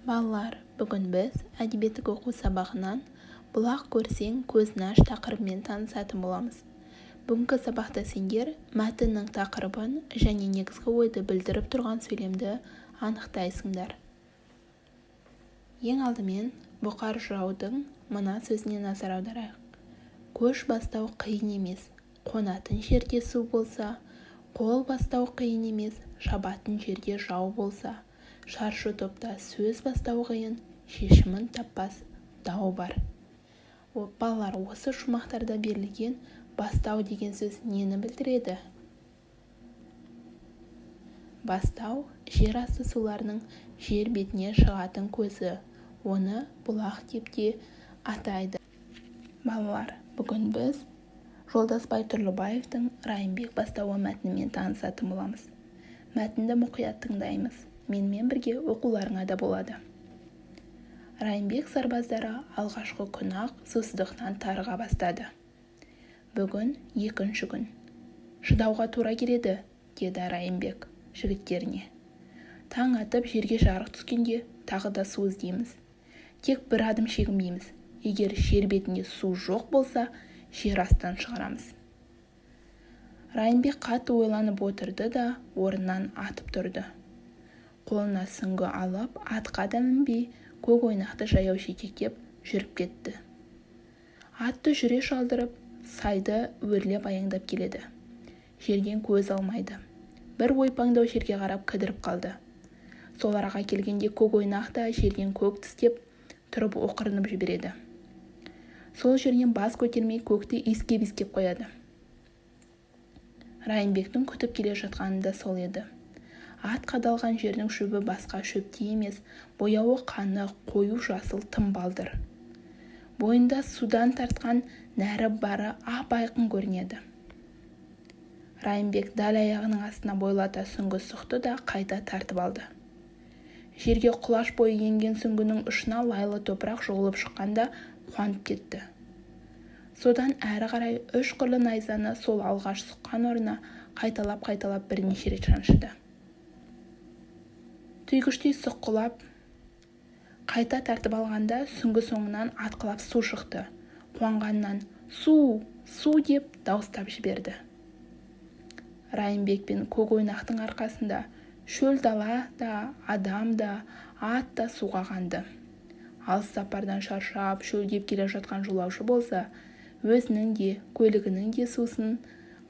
Балалар, бүгін біз әдебиеттік оқу сабағынан «Бұлақ көрсең, көзін аш» тақырыбымен танысатын боламыз. Бүгінгі сабақта сендер мәтіннің тақырыбын және негізгі ойды білдіріп тұрған сөйлемді анықтайсыңдар. Ең алдымен Бұқар жыраудың мына сөзіне назар аударайық. Көш бастау қиын емес, қонатын жерде су болса, қол бастау қиын емес, шабатын жерде жау болса, шаршы топта сөз бастау қиын, шешімін таппас дау бар. Балалар, осы шумақтарда берілген бастау деген сөз нені білдіреді? Бастау – жер асты суларының жер бетіне шығатын көзі. Оны бұлақ деп те атайды. Балалар, бүгін біз Жолдасбай Тұрлыбаевтың «Райымбек бастауы» мәтінімен танысатын боламыз. Мәтінді мұқият тыңдаймыз. Менімен бірге оқуларыңа да болады. Райымбек сарбаздары алғашқы күні-ақ сусыздықтан тарыға бастады. Бүгін екінші күн. «Шыдауға тура келеді», – деді Райымбек жігіттеріне. «Таң атып, жерге жарық түскенде тағы да су іздейміз. Тек бір адым шегінбейміз. Егер жер бетінде су жоқ болса, жер астынан шығарамыз». Райымбек қатты ойланып отырды да, орнынан атып тұрды. Қолына сүңгі алып, атқа да мінбей, көк ойнақты жаяу жетектеп жүріп кетті. Атты жүре шалдырып, сайды өрлеп аяңдап келеді. Жерден көз алмайды. Бір ойпаңдау жерге қарап кідіріп қалды. Сол араға келгенде көк ойнақ та жерден көк тістеп тұрып оқырынып жібереді. Сол жерінен бас көтермей, көкті иіскеп-иіскеп қояды. Райымбектің күтіп келе жатқаны да сол еді. Ат қадалған жердің шөбі басқа шөптей емес, бояуы қанық, қою жасыл тым балдыр. Бойында судан тартқан нәрі бары ап-айқын көрінеді. Райымбек дәл аяғының астына бойлата сүңгі сұқты да, қайта тартып алды. Жерге құлаш бойы енген сүңгінің ұшына лайлы топырақ жұлып шыққанда қуанып кетті. Содан әрі қарай үш қырлы найзаны сол алғаш сұққан орнына қайталап-қайталап бірнеше рет шаншыды. Түйгіштей сұққылап, қайта тартып алғанда сүңгі соңынан атқылап су шықты. Қуанғаннан «Су! Су!» деп дауыстап жіберді. Райымбек пен көк ойнақтың арқасында шөл дала да, адам да, ат та суға қанды. Алыс сапардан шаршап, шөлдеп келе жатқан жолаушы болса, өзінің де, көлігінің де сусынын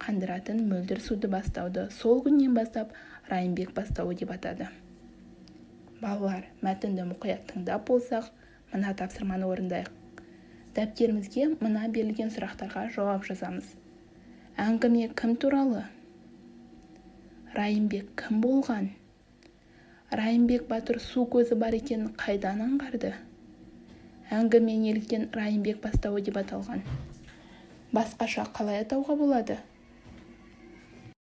қандыратын мөлдір суды бастауды сол күннен бастап Райымбек бастауы деп атады. Балалар, мәтінді мұқият тыңдап болсақ, мына тапсырманы орындайық. Дәптерімізге мына берілген сұрақтарға жауап жазамыз. Әңгіме кім туралы? Райымбек кім болған? Райымбек батыр су көзі бар екенін қайдан аңғарды? Әңгіме неліктен «Райымбек бастауы» деп аталған? Басқаша қалай атауға болады?